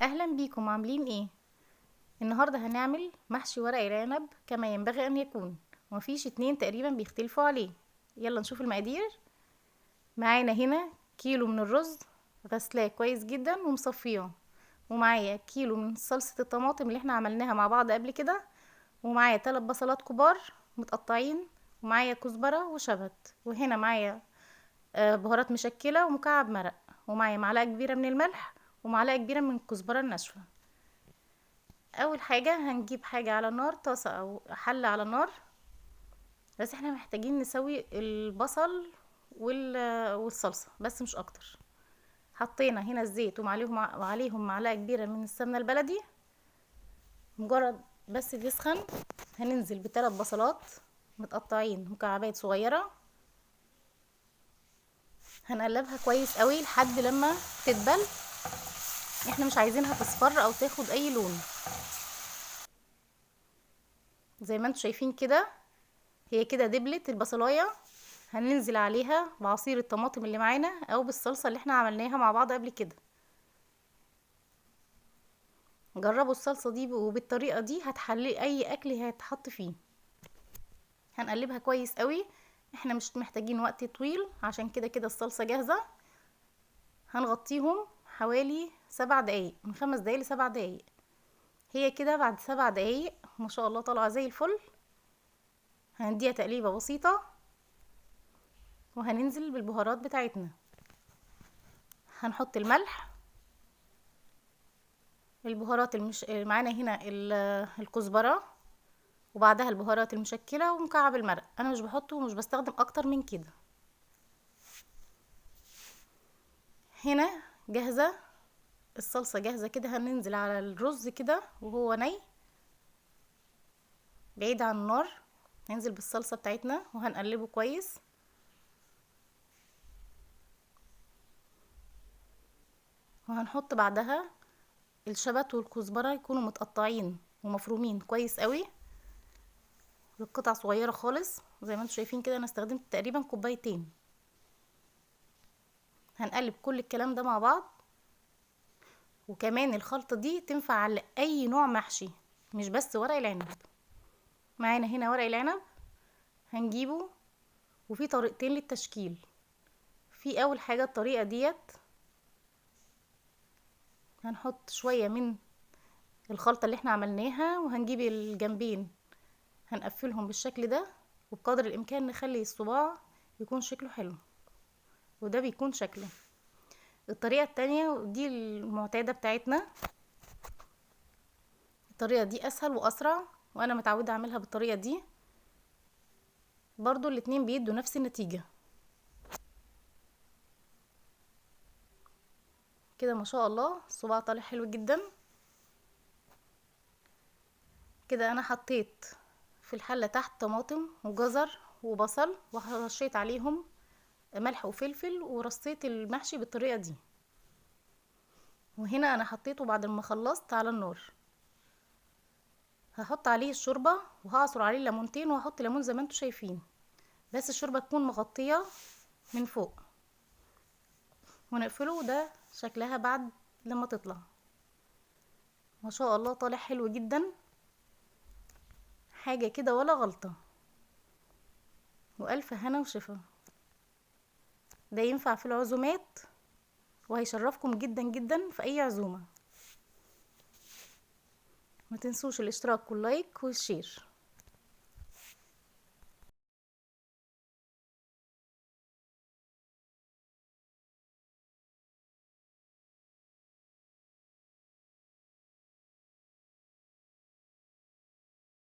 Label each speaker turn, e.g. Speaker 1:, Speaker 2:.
Speaker 1: اهلا بيكم، عاملين ايه؟ النهارده هنعمل محشي ورق العنب كما ينبغي ان يكون، ومفيش اتنين تقريبا بيختلفوا عليه. يلا نشوف المقادير. معانا هنا كيلو من الرز غسلاه كويس جدا ومصفياه، ومعايا كيلو من صلصة الطماطم اللي احنا عملناها مع بعض قبل كده، ومعايا 3 بصلات كبار متقطعين، ومعايا كزبرة وشبت، وهنا معايا بهارات مشكلة ومكعب مرق، ومعايا معلقة كبيرة من الملح ومعلقة كبيرة من الكزبرة الناشفة. اول حاجة هنجيب حاجة على النار، طاسة او حلة على النار، بس احنا محتاجين نسوي البصل والصلصة بس مش اكتر. حطينا هنا الزيت وعليهم معلقة كبيرة من السمنة البلدي، مجرد بس تسخن هننزل بثلاث بصلات متقطعين مكعبات صغيرة، هنقلبها كويس قوي لحد لما تدبل، احنا مش عايزينها تصفر او تاخد اي لون. زي ما انتم شايفين كده هي كده دبلت البصلايه. هننزل عليها بعصير الطماطم اللي معانا او بالصلصه اللي احنا عملناها مع بعض قبل كده. جربوا الصلصه دي وبالطريقه دي هتحلي اي اكل هيتحط فيه. هنقلبها كويس قوي، احنا مش محتاجين وقت طويل عشان كده كده الصلصه جاهزة. هنغطيهم حوالي 7 دقايق، من 5 دقايق ل7 دقايق. هي كده بعد 7 دقايق ما شاء الله طالعه زي الفل. هنديها تقليبه بسيطة وهننزل بالبهارات بتاعتنا. هنحط الملح، البهارات معانا هنا الكزبره، وبعدها البهارات المشكلة ومكعب المرق. انا مش بحطه ومش بستخدم اكتر من كده. هنا جاهزة الصلصه، جاهزة كده. هننزل على الرز كده وهو ني بعيد عن النار، هننزل بالصلصه بتاعتنا وهنقلبه كويس. وهنحط بعدها الشبت والكزبره، يكونوا متقطعين ومفرومين كويس قوي بالقطع صغيرة خالص زي ما انتم شايفين كده. انا استخدمت تقريبا كوبايتين. هنقلب كل الكلام ده مع بعض. وكمان الخلطة دي تنفع على اي نوع محشي، مش بس ورق العنب. معانا هنا ورق العنب هنجيبه، وفي طريقتين للتشكيل. في اول حاجة الطريقة ديت، هنحط شوية من الخلطة اللي احنا عملناها، وهنجيب الجنبين هنقفلهم بالشكل ده، وبقدر الامكان نخلي الصباع يكون شكله حلو، وده بيكون شكله. الطريقة التانية ودي المعتادة بتاعتنا، الطريقة دي اسهل واسرع، وانا متعودة اعملها بالطريقة دي برضو، الاتنين بيدوا نفس النتيجة. كده ما شاء الله الصباع طالع حلو جدا. كده انا حطيت في الحلة تحت طماطم وجزر وبصل، ورشيت عليهم ملح وفلفل، ورصيت المحشي بالطريقة دي. وهنا انا حطيته بعد ما خلصت على النار. هحط عليه الشوربة وهعصر عليه ليمونتين، وهحط ليمون زي ما انتم شايفين، بس الشوربة تكون مغطية من فوق، ونقفله. وده شكلها بعد لما تطلع ما شاء الله طالع حلو جدا، حاجة كده ولا غلطة. وألف هنا وشفا. ده ينفع في العزومات وهيشرفكم جدا جدا في أي عزومة. ما تنسوش الاشتراك وال like وال share.